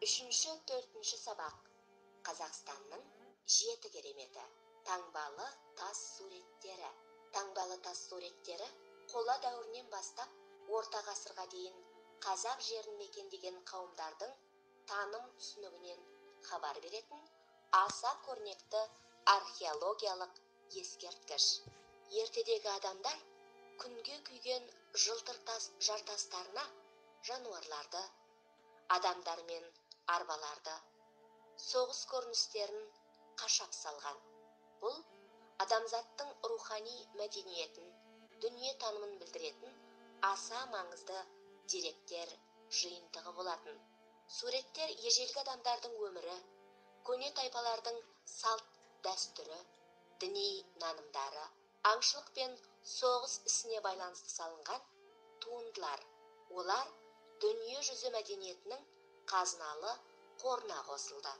Үшінші, төртінші сабақ. Қазақстанның жеті кереметі. Таңбалы тас суреттері. Таңбалы тас суреттері қола дәуірінен бастап орта ғасырға дейін қазақ жерін мекендеген қауымдардың таным түсінігінен хабар беретін аса көрнекті археологиялық ескерткіш. Ертедегі адамдар күнге күйген жылтыр тас жартастарына жануарларды, адамдар мен арбаларды, соғыс көріністерін қашап салған. Бұл адамзаттың рухани мәдениетін, дүние танымын білдіретін аса маңызды деректер жиынтығы болатын. Суреттер ежелгі адамдардың өмірі, көне тайпалардың салт дәстүрі, діни нанымдары, аңшылық пен соғыс ісіне байланысты салынған туындылар. Олар дүние жүзі мәдениетінің қазыналы қорына қосылды.